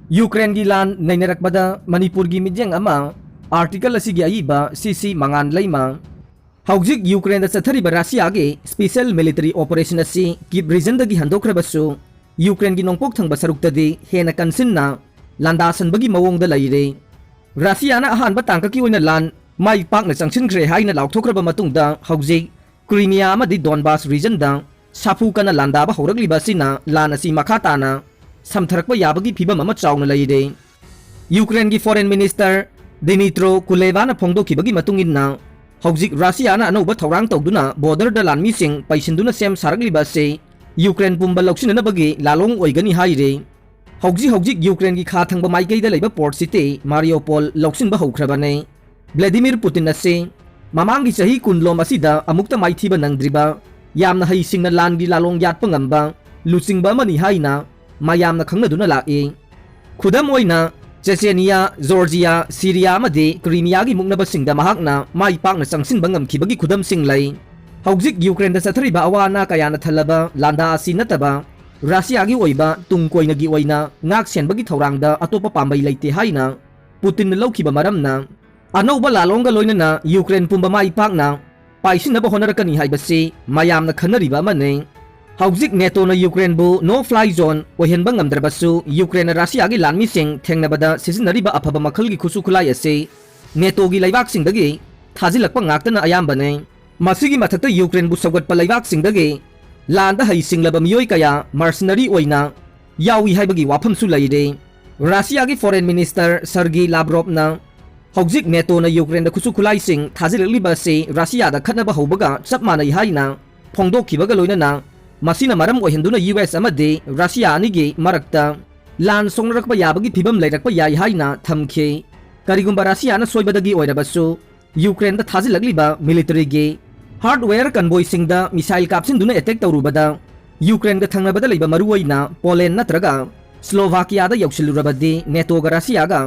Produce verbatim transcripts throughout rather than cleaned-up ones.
ꯌꯨꯀ꯭ꯔꯦꯟꯒꯤ ꯂꯥꯟ ꯅꯩꯅꯔꯛꯄꯗ ꯃꯅꯤꯄꯨꯔꯒꯤ ꯃꯤꯠꯌꯦꯡ ꯑꯃ, ꯑꯥꯔꯇꯤꯀꯜ ꯑꯁꯤꯒꯤ ꯑꯏꯕ ꯁꯤ ꯁꯤ ꯃꯉꯥꯟ ꯂꯩꯃ꯫ ꯍꯧꯖꯤꯛ ꯌꯨꯀ꯭ꯔꯦꯟꯗ ꯆꯠꯊꯔꯤꯕ ꯔꯁꯤꯌꯥꯒꯤ special military operation ꯑꯁꯤ ꯀꯤꯞ ꯔꯤꯖꯟꯗꯒꯤ ꯍꯟꯗꯣꯛꯈ꯭ꯔꯕꯁꯨ, ꯌꯨꯀ꯭ꯔꯦꯟꯒꯤ ꯅꯣꯡꯄꯣꯛ ꯊꯪꯕ ꯁꯔꯨꯛꯇꯗꯤ ꯍꯦꯟꯅ ꯀꯟꯁꯤꯟꯅ ꯂꯥꯟꯗꯥꯁꯟꯕꯒꯤ ꯃꯑꯣꯡꯗ ꯂꯩꯔꯦ꯫ ꯔꯁꯤꯌꯥꯅ ꯑꯍꯥꯟꯕ ꯇꯥꯡꯀꯛꯀꯤ ꯑꯣꯏꯅ ꯂꯥꯟ ꯃꯥꯏ ꯄꯥꯛꯅ ꯆꯪꯁꯤꯟꯈ꯭ꯔꯦ ꯍꯥꯏꯅ ꯂꯥꯎꯊꯣꯛꯈ꯭ꯔꯕ ꯃꯇꯨꯡꯗ, ꯍꯧꯖꯤꯛ ꯀ꯭ꯔꯤꯃꯤꯌꯥ ꯑꯃꯗꯤ ꯗꯣꯟꯕꯥꯁ ꯔꯤꯖꯟꯗ ꯁꯥꯐꯨ ꯀꯟꯅ ꯂꯥꯟꯗꯥꯕ ꯍꯧꯔꯛꯂꯤꯕ ꯑꯁꯤꯅ ꯂꯥꯟ ꯑꯁꯤ ꯃꯈꯥ ꯇꯥꯅ ꯁꯝꯊꯔꯛꯄ ꯌꯥꯕꯒꯤ ꯐꯤꯕꯝ ꯑꯃ ꯆꯥꯎꯅ ꯂꯩꯔꯦ꯫ ꯌꯨꯀ꯭ꯔꯦꯟꯒꯤ foreign minister ꯗꯤꯃꯤꯇ꯭ꯔꯣ ꯀꯨꯂꯦꯕꯥꯅ ꯐꯣꯡꯗꯣꯛꯈꯤꯕꯒꯤ ꯃꯇꯨꯡ ꯏꯟꯅ, ꯍꯧꯖꯤꯛ ꯔꯁꯤꯌꯥꯅ ꯑꯅꯧꯕ ꯊꯧꯔꯥꯡ ꯇꯧꯗꯨꯅ ꯕꯣꯔꯗꯔꯗ ꯂꯥꯟꯃꯤꯁꯤꯡ ꯄꯩꯁꯤꯟꯗꯨꯅ ꯁꯦꯝ ꯁꯥꯔꯛꯂꯤꯕ ꯑꯁꯤ ꯌꯨꯀ꯭ꯔꯦꯟ ꯄꯨꯝꯕ ꯂꯧꯁꯤꯟꯅꯅꯕꯒꯤ ꯂꯥꯂꯣꯡ ꯑꯣꯏꯒꯅꯤ ꯍꯥꯏꯔꯤ꯫ ꯍꯧꯖꯤꯛ ꯍꯧꯖꯤꯛ ꯌꯨꯀ꯭ꯔꯦꯟꯒꯤ ꯈꯥ ꯊꯪꯕ ꯃꯥꯏꯀꯩꯗ ꯂꯩꯕ ꯄꯣꯔꯠ ꯁꯤꯇꯤ ꯃꯥꯔꯤꯌꯣꯄꯣꯜ ꯂꯧꯁꯤꯟꯕ ꯍꯧꯈ꯭ꯔꯕꯅꯤ꯫ ꯕ꯭ꯂꯦꯗꯤꯃꯤꯔ ꯄꯨꯇꯤꯟ ꯑꯁꯤ ꯃꯃꯥꯡꯒꯤ ꯆꯍꯤ ꯀꯨꯟꯂꯣꯝ ꯑꯁꯤꯗ ꯑꯃꯨꯛꯇ ꯃꯥꯏꯊꯤꯕ ꯅꯪꯗ꯭ꯔꯤꯕ, ꯌꯥꯝꯅ ꯍꯩꯁꯤꯡꯅ ꯂꯥꯟꯒꯤ ꯂꯥꯂꯣꯡ ꯌꯥꯠꯄ ꯉꯝꯕ ꯂꯨꯆꯤꯡꯕ ꯑꯃꯅꯤ ꯍꯥꯏꯅ ꯃꯌꯥꯝꯅ ꯈꯪꯅꯗꯨꯅ ꯂꯥꯛꯏ꯫ ꯈꯨꯗꯝ ꯑꯣꯏꯅ, ꯆꯦꯆꯦꯅꯤꯌꯥ, ꯖꯣꯔꯖꯤꯌꯥ, ꯁꯤꯔꯤꯌꯥ ꯑꯃꯗꯤ ꯀ꯭ꯔꯤꯃꯤꯌꯥꯒꯤ ꯃꯨꯛꯅꯕꯁꯤꯡꯗ ꯃꯍꯥꯛꯅ ꯃꯥꯏ ꯄꯥꯛꯅ ꯆꯪꯁꯤꯟꯕ ꯉꯝꯈꯤꯕꯒꯤ ꯈꯨꯗꯝꯁꯤꯡ ꯂꯩ꯫ ꯍꯧꯖꯤꯛ ꯌꯨꯀ꯭ꯔꯦꯟꯗ ꯆꯠꯊꯔꯤꯕ ꯑꯋꯥ ꯑꯅꯥ ꯀꯌꯥꯅ ꯊꯜꯂꯕ ꯂꯥꯟꯗꯥ ꯑꯁꯤ ꯅꯠꯇꯕ ꯔꯁꯤꯌꯥꯒꯤ ꯑꯣꯏꯕ ꯇꯨꯡ ꯀꯣꯏꯅꯒꯤ ꯑꯣꯏꯅ ꯉꯥꯛ ꯁꯦꯟꯕꯒꯤ ꯊꯧꯔꯥꯡꯗ ꯑꯇꯣꯞꯄ ꯄꯥꯝꯕꯩ ꯂꯩꯇꯦ ꯍꯥꯏꯅ ꯄꯨꯇꯤꯟꯅ ꯂꯧꯈꯤꯕ ꯃꯔꯝꯅ, ꯑꯅꯧꯕ ꯂꯥꯂꯣꯡꯒ ꯂꯣꯏꯅꯅ ꯌꯨꯀ꯭ꯔꯦꯟ ꯄꯨꯝꯕ ꯃꯥꯏ ꯄꯥꯛꯅ ꯄꯥꯏꯁꯤꯟꯅꯕ ꯍꯣꯠꯅꯔꯛꯀꯅꯤ ꯍꯥꯏꯕꯁꯤ ꯃꯌꯥꯝꯅ ꯈꯟꯅꯔꯤꯕ ꯑꯃꯅꯤ꯫ ꯍꯧꯖꯤꯛ ꯅꯦꯇꯣꯅ ꯌꯨꯀ꯭ꯔꯦꯟꯕꯨ no fly zone ꯑꯣꯏꯍꯟꯕ ꯉꯝꯗ꯭ꯔꯕꯁꯨ, ꯌꯨꯀ꯭ꯔꯦꯟꯅ ꯔꯁꯤꯌꯥꯒꯤ ꯂꯥꯟꯃꯤꯁꯤꯡ ꯊꯦꯡꯅꯕꯗ ꯁꯤꯖꯤꯟꯅꯔꯤꯕ ꯑꯐꯕ ꯃꯈꯜꯒꯤ ꯈꯨꯠꯁꯨ ꯈꯨꯠꯂꯥꯏ ꯑꯁꯤ ꯅꯦꯇꯣꯒꯤ ꯂꯩꯕꯥꯛꯁꯤꯡꯗꯒꯤ ꯊꯥꯖꯤꯜꯂꯛꯄ ꯉꯥꯛꯇꯅ ꯑꯌꯥꯝꯕꯅꯤ꯫ ꯃꯁꯤꯒꯤ ꯃꯊꯛꯇ ꯌꯨꯀ꯭ꯔꯦꯟꯕꯨ ꯁꯧꯒꯠꯄ ꯂꯩꯕꯥꯛꯁꯤꯡꯗꯒꯤ ꯂꯥꯟꯗ ꯍꯩꯁꯤꯡꯂꯕ ꯃꯤꯑꯣꯏ ꯀꯌꯥ mercenary ꯑꯣꯏꯅ ꯌꯥꯎꯏ ꯍꯥꯏꯕꯒꯤ ꯋꯥꯐꯝꯁꯨ ꯂꯩꯔꯦ꯫ ꯔꯁꯤꯌꯥꯒꯤ foreign minister ꯁꯔꯒꯤ ꯂꯥꯕ꯭ꯔꯣꯞꯅ ꯍꯧꯖꯤꯛ ꯅꯦꯇꯣꯅ ꯌꯨꯀ꯭ꯔꯦꯟꯗ ꯈꯨꯠꯁꯨ ꯈꯨꯠꯂꯥꯏꯁꯤꯡ ꯊꯥꯖꯤꯜꯂꯛꯂꯤꯕ ꯑꯁꯤ ꯔꯁꯤꯌꯥꯗ ꯈꯠꯅꯕ ꯍꯧꯕꯒ ꯆꯞ ꯃꯥꯟꯅꯩ ꯍꯥꯏꯅ ꯐꯣꯡꯗꯣꯛꯈꯤꯕꯒ ꯂꯣꯏꯅꯅ, ꯃꯁꯤꯅ ꯃꯔꯝ ꯑꯣꯏꯍꯟꯗꯨꯅ ꯌꯨ ꯑꯦꯁ ꯑꯃꯗꯤ ꯔꯁꯤꯌꯥ ꯑꯅꯤꯒꯤ ꯃꯔꯛꯇ ꯂꯥꯟ ꯁꯣꯛꯅꯔꯛꯄ ꯌꯥꯕꯒꯤ ꯐꯤꯕꯝ ꯂꯩꯔꯛꯄ ꯌꯥꯏ ꯍꯥꯏꯅ ꯊꯝꯈꯤ꯫ ꯀꯔꯤꯒꯨꯝꯕ ꯔꯁꯤꯌꯥꯅ ꯁꯣꯏꯕꯗꯒꯤ ꯑꯣꯏꯔꯕꯁꯨ, ꯌꯨꯀ꯭ꯔꯦꯟꯗ ꯊꯥꯖꯤꯜꯂꯛꯂꯤꯕ militaryꯒꯤ hardware convoyꯁꯤꯡꯗ missile ꯀꯥꯞꯁꯤꯟꯗꯨꯅ attack ꯇꯧꯔꯨꯕꯗ, ꯌꯨꯀ꯭ꯔꯦꯟꯒ ꯊꯪꯅꯕꯗ ꯂꯩꯕ ꯃꯔꯨꯑꯣꯏꯅ ꯄꯣꯂꯦꯟ ꯅꯠꯇ꯭ꯔꯒ ꯁ꯭ꯂꯣꯚꯥꯀꯤꯌꯥꯗ ꯌꯧꯁꯤꯜꯂꯨꯔꯕꯗꯤ, ꯅꯦꯇꯣꯒ ꯔꯁꯤꯌꯥꯒ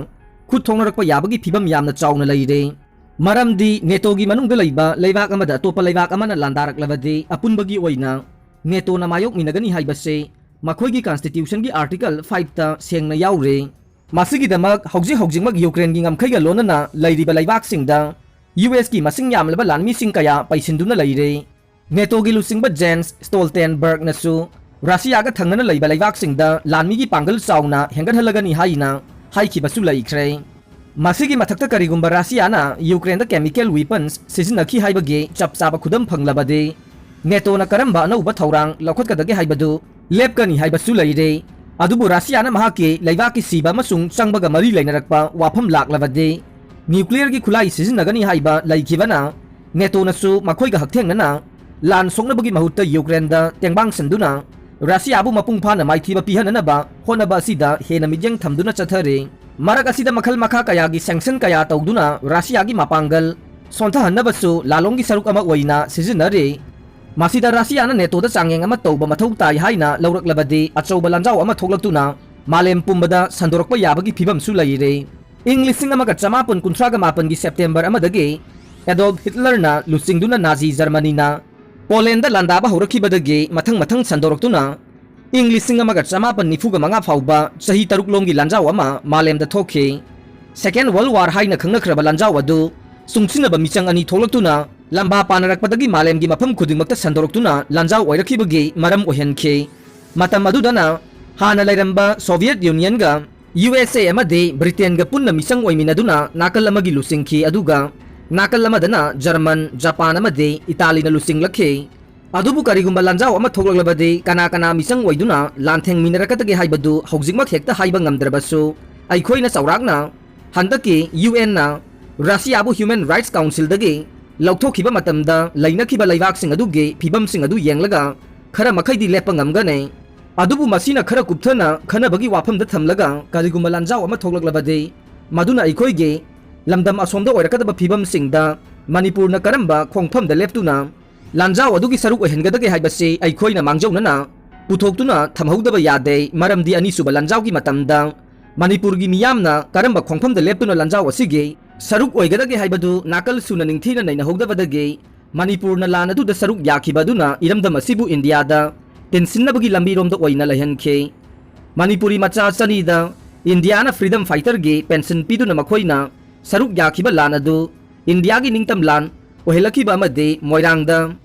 ꯈꯨꯠ ꯊꯣꯛꯅꯔꯛꯄ ꯌꯥꯕꯒꯤ ꯐꯤꯕꯝ ꯌꯥꯝꯅ ꯆꯥꯎꯅ ꯂꯩꯔꯦ꯫ ꯃꯔꯝꯗꯤ ꯅꯦꯇꯣꯒꯤ ꯃꯅꯨꯡꯗ ꯂꯩꯕ ꯂꯩꯕꯥꯛ ꯑꯃꯗ ꯑꯇꯣꯞꯄ ꯂꯩꯕꯥꯛ ꯑꯃꯅ ꯂꯥꯟꯗꯥꯔꯛꯂꯕꯗꯤ, ꯑꯄꯨꯟꯕꯒꯤ ꯑꯣꯏꯅ ꯅꯦꯇꯣꯅ ꯃꯥꯌꯣꯛꯃꯤꯟꯅꯒꯅꯤ ꯍꯥꯏꯕꯁꯤ ꯃꯈꯣꯏꯒꯤ ꯀꯟꯁꯇꯤꯇ꯭ꯌꯨꯁꯟꯒꯤ ꯑꯥꯔꯇꯤꯀꯜ ꯐꯥꯏꯚꯇ ꯁꯦꯡꯅ ꯌꯥꯎꯔꯤ꯫ ꯃꯁꯤꯒꯤꯗꯃꯛ ꯍꯧꯖꯤꯛ ꯍꯧꯖꯤꯛꯃꯛ ꯌꯨꯀ꯭ꯔꯦꯟꯒꯤ ꯉꯝꯈꯩꯒ ꯂꯣꯏꯅꯅ ꯂꯩꯔꯤꯕ ꯂꯩꯕꯥꯛꯁꯤꯡꯗ ꯌꯨ ꯑꯦꯁꯀꯤ ꯃꯁꯤꯡ ꯌꯥꯝꯂꯕ ꯂꯥꯟꯃꯤꯁꯤꯡ ꯀꯌꯥ ꯄꯩꯁꯤꯟꯗꯨꯅ ꯂꯩꯔꯦ꯫ ꯅꯦꯇꯣꯒꯤ ꯂꯨꯆꯤꯡꯕ ꯖꯦꯟꯁ ꯁ꯭ꯇꯣꯜꯇꯦꯟꯕꯔꯒꯅꯁꯨ ꯔꯁꯤꯌꯥꯒ ꯊꯪꯅꯅ ꯂꯩꯕ ꯂꯩꯕꯥꯛꯁꯤꯡꯗ ꯂꯥꯟꯃꯤꯒꯤ ꯄꯥꯡꯒꯜ ꯆꯥꯎꯅ ꯍꯦꯟꯒꯠꯍꯜꯂꯒꯅꯤ ꯍꯥꯏꯅ ꯍꯥꯏꯈꯤꯕꯁꯨ ꯂꯩꯈ꯭ꯔꯦ꯫ ꯃꯁꯤꯒꯤ ꯃꯊꯛꯇ, ꯀꯔꯤꯒꯨꯝꯕ ꯔꯁꯤꯌꯥꯅ ꯌꯨꯀ꯭ꯔꯦꯟꯗ ꯀꯦꯃꯤꯀꯦꯜ ꯋꯤꯄꯟꯁ ꯁꯤꯖꯤꯟꯅꯈꯤ ꯍꯥꯏꯕꯒꯤ ꯆꯞ ꯆꯥꯕ ꯈꯨꯗꯝ ꯐꯪꯂꯕꯗꯤ, ꯅꯦꯇꯣꯅ ꯀꯔꯝꯕ ꯑꯅꯧꯕ ꯊꯧꯔꯥꯡ ꯂꯧꯈꯠꯀꯗꯒꯦ ꯍꯥꯏꯕꯗꯨ ꯂꯦꯞꯀꯅꯤ ꯍꯥꯏꯕꯁꯨ ꯂꯩꯔꯦ꯫ ꯑꯗꯨꯕꯨ ꯔꯁꯤꯌꯥꯅ ꯃꯍꯥꯛꯀꯤ ꯂꯩꯕꯥꯛꯀꯤ ꯁꯤꯕ ꯑꯃꯁꯨꯡ ꯆꯪꯕꯒ ꯃꯔꯤ ꯂꯩꯅꯔꯛꯄ ꯋꯥꯐꯝ ꯂꯥꯛꯂꯕꯗꯤ, ꯅ꯭ꯌꯨꯀ꯭ꯂꯤꯌꯔꯒꯤ ꯈꯨꯠꯂꯥꯏ ꯁꯤꯖꯤꯟꯅꯒꯅꯤ ꯍꯥꯏꯕ ꯂꯩꯈꯤꯕꯅ ꯅꯦꯇꯣꯅꯁꯨ ꯃꯈꯣꯏꯒ ꯍꯛꯊꯦꯡꯅꯅ ꯂꯥꯟ ꯁꯣꯛꯅꯕꯒꯤ ꯃꯍꯨꯠꯇ ꯌꯨꯀ꯭ꯔꯦꯟꯗ ꯇꯦꯡꯕꯥꯡꯁꯤꯟꯗꯨꯅ ꯔꯁꯤꯌꯥꯕꯨ ꯃꯄꯨꯡ ꯐꯥꯅ ꯃꯥꯏꯊꯤꯕ ꯄꯤꯍꯟꯅꯅꯕ ꯍꯣꯠꯅꯕ ꯑꯁꯤꯗ ꯍꯦꯟꯅ ꯃꯤꯠꯌꯦꯡ ꯊꯝꯗꯨꯅ ꯆꯠꯊꯔꯤ꯫ ꯃꯔꯛ ꯑꯁꯤꯗ ꯃꯈꯜ ꯃꯈꯥ ꯀꯌꯥꯒꯤ ꯁꯦꯡꯁꯟ ꯀꯌꯥ ꯇꯧꯗꯨꯅ ꯔꯁꯤꯌꯥꯒꯤ ꯃꯄꯥꯡꯒꯜ ꯁꯣꯟꯊꯍꯟꯅꯕꯁꯨ ꯂꯥꯂꯣꯡꯒꯤ ꯁꯔꯨꯛ ꯑꯃ ꯑꯣꯏꯅ ꯁꯤꯖꯤꯟꯅꯔꯤ꯫ ꯃꯁꯤꯗ ꯔꯁꯤꯌꯥꯅ ꯅꯦꯇꯣꯗ ꯆꯥꯡꯌꯦꯡ ꯑꯃ ꯇꯧꯕ ꯃꯊꯧ ꯇꯥꯏ ꯍꯥꯏꯅ ꯂꯧꯔꯛꯂꯕꯗꯤ, ꯑꯆꯧꯕ ꯂꯥꯟꯖꯥꯎ ꯑꯃ ꯊꯣꯛꯂꯛꯇꯨꯅ ꯃꯥꯂꯦꯝ ꯄꯨꯝꯕꯗ ꯁꯟꯗꯣꯔꯛꯄ ꯌꯥꯕꯒꯤ ꯐꯤꯕꯝꯁꯨ ꯂꯩꯔꯦ꯫ ꯏꯪ ꯂꯤꯁꯤꯡ ꯑꯃꯒ ꯆꯃꯥꯄꯟ ꯀꯨꯟꯊ꯭ꯔꯥꯒ ꯃꯥꯄꯟꯒꯤ ꯁꯦꯞꯇꯦꯝꯕꯔ ꯑꯃꯗꯒꯤ ꯑꯦꯗꯣꯜꯐ ꯍꯤꯠꯂꯔꯅ ꯂꯨꯆꯤꯡꯗꯨꯅ ꯅꯥꯖꯤ ꯖꯔꯃꯅꯤꯅ ꯄꯣꯂꯦꯟꯗ ꯂꯥꯟꯗꯥꯕ ꯍꯧꯔꯛꯈꯤꯕꯗꯒꯤ ꯃꯊꯪ ꯃꯊꯪ ꯁꯟꯗꯣꯔꯛꯇꯨꯅ ꯏꯪ ꯂꯤꯁꯤꯡ ꯑꯃꯒ ꯆꯃꯥꯄꯟ ꯅꯤꯐꯨꯒ ꯃꯉꯥ ꯐꯥꯎꯕ ꯆꯍꯤ ꯇꯔꯨꯛꯂꯣꯝꯒꯤ ꯂꯥꯟꯖꯥꯎ ꯑꯃ ꯃꯥꯂꯦꯝꯗ ꯊꯣꯛꯈꯤ꯫ Second World War ꯍꯥꯏꯅ ꯈꯪꯅꯈ꯭ꯔꯕ ꯂꯥꯟꯖꯥꯎ ꯑꯗꯨ ꯆꯨꯡꯁꯤꯟꯅꯕ ꯃꯤꯆꯪ ꯑꯅꯤ ꯊꯣꯛꯂꯛꯇꯨꯅ ꯂꯝꯕꯥ ꯄꯥꯅꯔꯛꯄꯗꯒꯤ ꯃꯥꯂꯦꯝꯒꯤ ꯃꯐꯝ ꯈꯨꯗꯤꯡꯃꯛꯇ ꯁꯟꯗꯣꯔꯛꯇꯨꯅ ꯂꯥꯟꯖꯥꯎ ꯑꯣꯏꯔꯛꯈꯤꯕꯒꯤ ꯃꯔꯝ ꯑꯣꯏꯍꯟꯈꯤ꯫ ꯃꯇꯝ ꯑꯗꯨꯗꯅ ꯍꯥꯟꯅ ꯂꯩꯔꯝꯕ ꯁꯣꯚꯤꯌꯦꯠ ꯌꯨꯅꯤꯌꯟꯒ ꯌꯨ ꯑꯦꯁ ꯑꯦ ꯑꯃꯗꯤ ꯕ꯭ꯔꯤꯇꯦꯟꯒ ꯄꯨꯟꯅ ꯃꯤꯆꯪ ꯑꯣꯏꯃꯤꯟꯅꯗꯨꯅ ꯅꯥꯀꯜ ꯑꯃꯒꯤ ꯂꯨꯆꯤꯡꯈꯤ, ꯑꯗꯨꯒ ꯅꯥꯀꯜ ꯑꯃꯗꯅ ꯖꯔꯃꯟ, ꯖꯄꯥꯟ ꯑꯃꯗꯤ ꯏꯇꯥꯂꯤꯅ ꯂꯨꯆꯤꯡꯂꯛꯈꯤ꯫ ꯑꯗꯨꯕꯨ ꯀꯔꯤꯒꯨꯝꯕ ꯂꯥꯟꯖꯥꯎ ꯑꯃ ꯊꯣꯛꯂꯛꯂꯕꯗꯤ ꯀꯅꯥ ꯀꯅꯥ ꯃꯤꯆꯪ ꯑꯣꯏꯗꯨꯅ ꯂꯥꯟꯊꯦꯡꯃꯤꯟꯅꯔꯛꯀꯗꯒꯦ ꯍꯥꯏꯕꯗꯨ ꯍꯧꯖꯤꯛꯃꯛ ꯍꯦꯛꯇ ꯍꯥꯏꯕ ꯉꯝꯗ꯭ꯔꯕꯁꯨ, ꯑꯩꯈꯣꯏꯅ ꯆꯥꯎꯔꯥꯛꯅ ꯍꯟꯗꯛꯀꯤ ꯌꯨ ꯑꯦꯟꯅ ꯔꯁꯤꯌꯥꯕꯨ ꯍ꯭ꯌꯨꯃꯦꯟ ꯔꯥꯏꯠꯁ ꯀꯥꯎꯟꯁꯤꯜꯗꯒꯤ ꯂꯧꯊꯣꯛꯈꯤꯕ ꯃꯇꯝꯗ ꯂꯩꯅꯈꯤꯕ ꯂꯩꯕꯥꯛꯁꯤꯡ ꯑꯗꯨꯒꯤ ꯐꯤꯕꯝꯁꯤꯡ ꯑꯗꯨ ꯌꯦꯡꯂꯒ ꯈꯔ ꯃꯈꯩꯗꯤ ꯂꯦꯞꯄ ꯉꯝꯒꯅꯤ꯫ ꯑꯗꯨꯕꯨ ꯃꯁꯤꯅ ꯈꯔ ꯀꯨꯞꯊꯅ ꯈꯟꯅꯕꯒꯤ ꯋꯥꯐꯝꯗ ꯊꯝꯂꯒ, ꯀꯔꯤꯒꯨꯝꯕ ꯂꯥꯟꯖꯥꯎ ꯑꯃ ꯊꯣꯛꯂꯛꯂꯕꯗꯤ, ꯃꯗꯨꯅ ꯑꯩꯈꯣꯏꯒꯤ ꯂꯝꯗꯝ ꯑꯁꯣꯝꯗ ꯑꯣꯏꯔꯛꯀꯗꯕ ꯐꯤꯕꯝꯁꯤꯡꯗ ꯃꯅꯤꯄꯨꯔꯅ ꯀꯔꯝꯕ ꯈꯣꯡꯐꯝꯗ ꯂꯦꯞꯇꯨꯅ ꯂꯥꯟꯖꯥꯎ ꯑꯗꯨꯒꯤ ꯁꯔꯨꯛ ꯑꯣꯏꯍꯟꯒꯗꯒꯦ ꯍꯥꯏꯕꯁꯤ ꯑꯩꯈꯣꯏꯅ ꯃꯥꯡꯖꯧꯅꯅ ꯄꯨꯊꯣꯛꯇꯨꯅ ꯊꯝꯍꯧꯗꯕ ꯌꯥꯗꯦ꯫ ꯃꯔꯝꯗꯤ ꯑꯅꯤꯁꯨꯕ ꯂꯥꯟꯖꯥꯎꯒꯤ ꯃꯇꯝꯗ ꯃꯅꯤꯄꯨꯔꯒꯤ ꯃꯤꯌꯥꯝꯅ ꯀꯔꯝꯕ ꯈꯣꯡꯐꯝꯗ ꯂꯦꯞꯇꯨꯅ ꯂꯥꯟꯖꯥꯎ ꯑꯁꯤꯒꯤ ꯁꯔꯨꯛ ꯑꯣꯏꯒꯗꯒꯦ ꯍꯥꯏꯕꯗꯨ ꯅꯥꯀꯜ ꯁꯨꯅ ꯅꯤꯡꯊꯤꯅ ꯅꯩꯅꯍꯧꯗꯕꯗꯒꯤ ꯃꯅꯤꯄꯨꯔꯅ ꯂꯥꯟ ꯑꯗꯨꯗ ꯁꯔꯨꯛ ꯌꯥꯈꯤꯕ ꯑꯗꯨꯅ ꯏꯔꯝꯗꯝ ꯑꯁꯤꯕꯨ ꯏꯟꯗꯤꯌꯥꯗ ꯇꯤꯟꯁꯤꯟꯅꯕꯒꯤ ꯂꯝꯕꯤꯔꯣꯝꯗ ꯑꯣꯏꯅ ꯂꯩꯍꯟꯈꯤ꯫ ꯃꯅꯤꯄꯨꯔꯤ ꯃꯆꯥ ꯆꯅꯤꯗ ꯏꯟꯗꯤꯌꯥꯅ freedom fighterꯒꯤ pension ꯄꯤꯗꯨꯅ ꯃꯈꯣꯏꯅ ꯁꯔꯨꯛ ꯌꯥꯈꯤꯕ ꯂꯥꯟ ꯑꯗꯨ ꯏꯟꯗꯤꯌꯥꯒꯤ ꯅꯤꯡꯇꯝ ꯂꯥꯟ ꯑꯣꯏꯍꯜꯂꯛꯈꯤꯕ ꯑꯃꯗꯤ ꯃꯣꯏꯔꯥꯡꯗ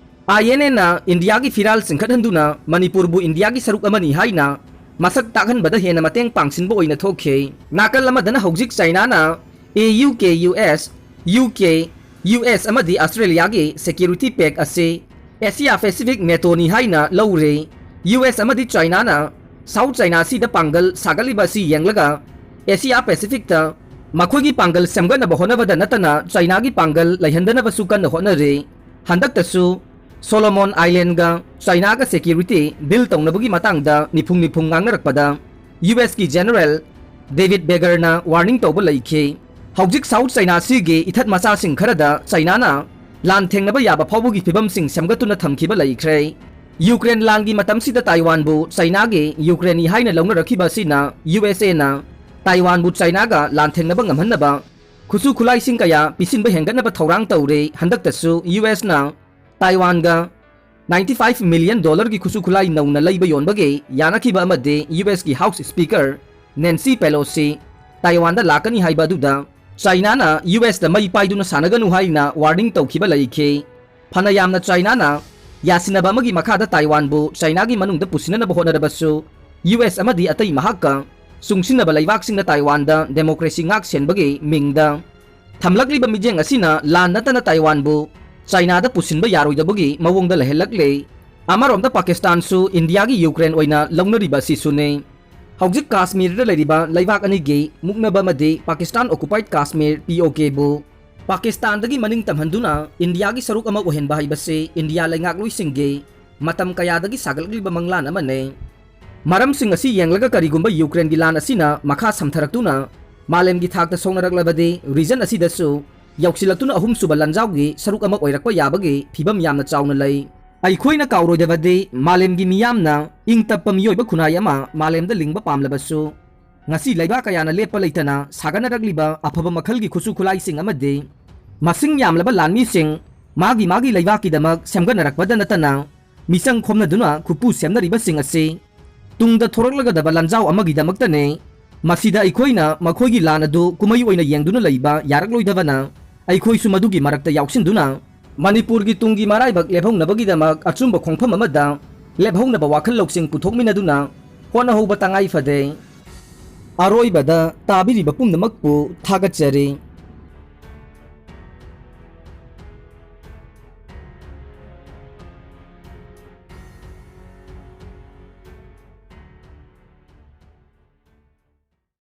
INAꯅ ꯏꯟꯗꯤꯌꯥꯒꯤ ꯐꯤꯔꯥꯜ ꯆꯤꯡꯈꯠꯍꯟꯗꯨꯅ ꯃꯅꯤꯄꯨꯔꯕꯨ ꯏꯟꯗꯤꯌꯥꯒꯤ ꯁꯔꯨꯛ ꯑꯃꯅꯤ ꯍꯥꯏꯅ ꯃꯁꯛ ꯇꯥꯛꯍꯟꯕꯗ ꯍꯦꯟꯅ ꯃꯇꯦꯡ ꯄꯥꯡꯁꯤꯟꯕ ꯑꯣꯏꯅ ꯊꯣꯛꯈꯤ꯫ ꯅꯥꯀꯜ ꯑꯃꯗꯅ ꯍꯧꯖꯤꯛ ꯆꯥꯏꯅꯥꯅ AUKUS, UK, US ꯑꯃꯗꯤ ꯑꯁꯇ꯭ꯔꯦꯂꯤꯌꯥꯒꯤ security pact ꯑꯁꯤ Asia Pacific NATOꯅꯤ ꯍꯥꯏꯅ ꯂꯧꯔꯦ꯫ US ꯑꯃꯗꯤ ꯆꯥꯏꯅꯥꯅ South China Seaꯗ ꯄꯥꯡꯒꯜ ꯁꯥꯒꯠꯂꯤꯕ ꯑꯁꯤ ꯌꯦꯡꯂꯒ Asia Pacificꯇ ꯃꯈꯣꯏꯒꯤ ꯄꯥꯡꯒꯜ ꯁꯦꯝꯒꯠꯅꯕ ꯍꯣꯠꯅꯕꯗ ꯅꯠꯇꯅ ꯆꯥꯏꯅꯥꯒꯤ ꯄꯥꯡꯒꯜ ꯂꯩꯍꯟꯗꯅꯕꯁꯨ ꯀꯟꯅ ꯍꯣꯠꯅꯔꯤ꯫ ꯍꯟꯗꯛꯇꯁꯨ Solomon Islandꯒ ꯆꯥꯏꯅꯥꯒ security deal ꯇꯧꯅꯕꯒꯤ ꯃꯇꯥꯡꯗ ꯅꯤꯐꯨꯡ ꯅꯤꯐꯨꯡ ꯉꯥꯡꯅꯔꯛꯄꯗ USꯀꯤ General David Bergerꯅ warning ꯇꯧꯕ ꯂꯩꯈꯤ꯫ ꯍꯧꯖꯤꯛ South China Seaꯒꯤ ꯏꯊꯠ ꯃꯆꯥꯁꯤꯡ ꯈꯔꯗ ꯆꯥꯏꯅꯥꯅ ꯂꯥꯟ ꯊꯦꯡꯅꯕ ꯌꯥꯕ ꯐꯥꯎꯕꯒꯤ ꯐꯤꯕꯝꯁꯤꯡ ꯁꯦꯝꯒꯠꯇꯨꯅ ꯊꯝꯈꯤꯕ ꯂꯩꯈ꯭ꯔꯦ꯫ ꯌꯨꯀ꯭ꯔꯦꯟ ꯂꯥꯟꯒꯤ ꯃꯇꯝꯁꯤꯗ ꯇꯥꯏꯋꯥꯟꯕꯨ ꯆꯥꯏꯅꯥꯒꯤ ꯌꯨꯀ꯭ꯔꯦꯟꯅꯤ ꯍꯥꯏꯅ ꯂꯧꯅꯔꯛꯈꯤꯕ ꯑꯁꯤꯅ USAꯅ ꯇꯥꯏꯋꯥꯟꯕꯨ ꯆꯥꯏꯅꯥꯒ ꯂꯥꯟꯊꯦꯡꯅꯕ ꯉꯝꯍꯟꯅꯕ ꯈꯨꯠꯁꯨ ꯈꯨꯠꯂꯥꯏꯁꯤꯡ ꯀꯌꯥ ꯄꯤꯁꯤꯟꯕ ꯍꯦꯟꯒꯠꯅꯕ ꯊꯧꯔꯥꯡ ꯇꯧꯔꯦ꯫ ꯍꯟꯗꯛꯇꯁꯨ USꯅ ꯇꯥꯏꯋꯥꯟꯒ ninety five million dollarꯒꯤ ꯈꯨꯠꯁꯨ ꯈꯨꯠꯂꯥꯏ ꯅꯧꯅ ꯂꯩꯕ ꯌꯣꯟꯕꯒꯤ ꯌꯥꯅꯈꯤꯕ ꯑꯃꯗꯤ USꯀꯤ House Speaker Nancy Pelosi ꯇꯥꯏꯋꯥꯟꯗ ꯂꯥꯛꯀꯅꯤ ꯍꯥꯏꯕ ꯑꯗꯨꯗ ꯆꯥꯏꯅꯥꯅ USꯇ ꯃꯩ ꯄꯥꯏꯗꯨꯅ ꯁꯥꯟꯅꯒꯅꯨ ꯍꯥꯏꯅ warning ꯇꯧꯈꯤꯕ ꯂꯩꯈꯤ꯫ ꯐꯅ ꯌꯥꯝꯅ ꯆꯥꯏꯅꯥꯅ ꯌꯥꯁꯤꯟꯅꯕ ꯑꯃꯒꯤ ꯃꯈꯥꯗ ꯇꯥꯏꯋꯥꯟꯕꯨ ꯆꯥꯏꯅꯥꯒꯤ ꯃꯅꯨꯡꯗ ꯄꯨꯁꯤꯟꯅꯅꯕ ꯍꯣꯠꯅꯔꯕꯁꯨ US ꯑꯃꯗꯤ ꯑꯇꯩ ꯃꯍꯥꯛꯀ ꯆꯨꯡꯁꯤꯟꯅꯕ ꯂꯩꯕꯥꯛꯁꯤꯡꯅ ꯇꯥꯏꯋꯥꯟꯗ democracy ꯉꯥꯛ ꯁꯦꯟꯕꯒꯤ ꯃꯤꯡꯗ ꯊꯝꯂꯛꯂꯤꯕ ꯃꯤꯠꯌꯦꯡ ꯑꯁꯤꯅ ꯂꯥꯟ ꯅꯠꯇꯅ ꯇꯥꯏꯋꯥꯟꯕꯨ ꯆꯥꯏꯅꯥꯗ ꯄꯨꯁꯤꯟꯕ ꯌꯥꯔꯣꯏꯗꯕꯒꯤ ꯃꯑꯣꯡꯗ ꯂꯩꯍꯜꯂꯛꯂꯦ꯫ ꯑꯃꯔꯣꯝꯗ ꯄꯥꯀꯤꯁꯇꯥꯟꯁꯨ ꯏꯟꯗꯤꯌꯥꯒꯤ ꯌꯨꯀ꯭ꯔꯦꯟ ꯑꯣꯏꯅ ꯂꯧꯅꯔꯤꯕ ꯑꯁꯤꯁꯨꯅꯤ꯫ ꯍꯧꯖꯤꯛ ꯀꯥꯁꯃꯤꯔꯗ ꯂꯩꯔꯤꯕ ꯂꯩꯕꯥꯛ ꯑꯅꯤꯒꯤ ꯃꯨꯛꯅꯕ ꯑꯃꯗꯤ ꯄꯥꯀꯤꯁꯇꯥꯟ occupied ꯀꯥꯁꯃꯤꯔ, POKꯕꯨ ꯄꯥꯀꯤꯁꯇꯥꯟꯗꯒꯤ ꯃꯅꯤꯡ ꯇꯝꯍꯟꯗꯨꯅ ꯏꯟꯗꯤꯌꯥꯒꯤ ꯁꯔꯨꯛ ꯑꯃ ꯑꯣꯏꯍꯟꯕ ꯍꯥꯏꯕꯁꯤ ꯏꯟꯗꯤꯌꯥ ꯂꯩꯉꯥꯛꯂꯣꯏꯁꯤꯡꯒꯤ ꯃꯇꯝ ꯀꯌꯥꯗꯒꯤ ꯁꯥꯒꯠꯂꯛꯂꯤꯕ ꯃꯪꯂꯥꯟ ꯑꯃꯅꯤ꯫ ꯃꯔꯝꯁꯤꯡ ꯑꯁꯤ ꯌꯦꯡꯂꯒ ꯀꯔꯤꯒꯨꯝꯕ ꯌꯨꯀ꯭ꯔꯦꯟꯒꯤ ꯂꯥꯟ ꯑꯁꯤꯅ ꯃꯈꯥ ꯁꯝꯊꯔꯛꯇꯨꯅ ꯃꯥꯂꯦꯝꯒꯤ ꯊꯥꯛꯇ ꯁꯣꯛꯅꯔꯛꯂꯕꯗꯤ region ꯑꯁꯤꯗꯁꯨ ꯌꯧꯁꯤꯜꯂꯛꯇꯨꯅ ꯑꯍꯨꯝꯁꯨꯕ ꯂꯥꯟꯖꯥꯎꯒꯤ ꯁꯔꯨꯛ ꯑꯃ ꯑꯣꯏꯔꯛꯄ ꯌꯥꯕꯒꯤ ꯐꯤꯕꯝ ꯌꯥꯝꯅ ꯆꯥꯎꯅ ꯂꯩ꯫ ꯑꯩꯈꯣꯏꯅ ꯀꯥꯎꯔꯣꯏꯗꯕꯗꯤ ꯃꯥꯂꯦꯝꯒꯤ ꯃꯤꯌꯥꯝꯅ ꯏꯪ ꯇꯞꯄ ꯃꯤꯑꯣꯏꯕ ꯈꯨꯟꯅꯥꯏ ꯑꯃ ꯃꯥꯂꯦꯝꯗ ꯂꯤꯡꯕ ꯄꯥꯝꯂꯕꯁꯨ ꯉꯁꯤ ꯂꯩꯕꯥꯛ ꯀꯌꯥꯅ ꯂꯦꯞꯄ ꯂꯩꯇꯅ ꯁꯥꯒꯠꯅꯔꯛꯂꯤꯕ ꯑꯐꯕ ꯃꯈꯜꯒꯤ ꯈꯨꯠꯁꯨ ꯈꯨꯠꯂꯥꯏꯁꯤꯡ ꯑꯃꯗꯤ ꯃꯁꯤꯡ ꯌꯥꯝꯂꯕ ꯂꯥꯟꯃꯤꯁꯤꯡ ꯃꯥꯒꯤ ꯃꯥꯒꯤ ꯂꯩꯕꯥꯛꯀꯤꯗꯃꯛ ꯁꯦꯝꯒꯠꯅꯔꯛꯄꯗ ꯅꯠꯇꯅ ꯃꯤꯆꯪ ꯈꯣꯝꯅꯗꯨꯅ ꯈꯨꯠꯄꯨ ꯁꯦꯝꯅꯔꯤꯕꯁꯤꯡ ꯑꯁꯤ ꯇꯨꯡꯗ ꯊꯣꯔꯛꯂꯒꯗꯕ ꯂꯥꯟꯖꯥꯎ ꯑꯃꯒꯤꯗꯃꯛꯇꯅꯤ꯫ ꯃꯁꯤꯗ ꯑꯩꯈꯣꯏꯅ ꯃꯈꯣꯏꯒꯤ ꯂꯥꯟ ꯑꯗꯨ ꯀꯨꯝꯍꯩ ꯑꯣꯏꯅ ꯌꯦꯡꯗꯨꯅ ꯂꯩꯕ ꯌꯥꯔꯛꯂꯣꯏꯗꯕꯅ, ꯑꯩꯈꯣꯏꯁꯨ ꯃꯗꯨꯒꯤ ꯃꯔꯛꯇ ꯌꯥꯎꯁꯤꯟꯗꯨꯅ ꯃꯅꯤꯄꯨꯔꯒꯤ ꯇꯨꯡꯒꯤ ꯃꯔꯥꯏꯕꯛ ꯂꯦꯞꯍꯧꯅꯕꯒꯤꯗꯃꯛ ꯑꯆꯨꯝꯕ ꯈꯣꯡꯐꯝ ꯑꯃꯗ ꯂꯦꯞꯍꯧꯅꯕ ꯋꯥꯈꯜ ꯂꯧꯁꯤꯡ ꯄꯨꯊꯣꯛꯃꯤꯟꯅꯗꯨꯅ ꯍꯣꯠꯅꯍꯧꯕ ꯇꯉꯥꯏ ꯐꯗꯦ꯫ ꯑꯔꯣꯏꯕꯗ ꯇꯥꯕꯤꯔꯤꯕ ꯄꯨꯝꯅꯃꯛꯄꯨ ꯊꯥꯒꯠꯆꯔꯤ꯫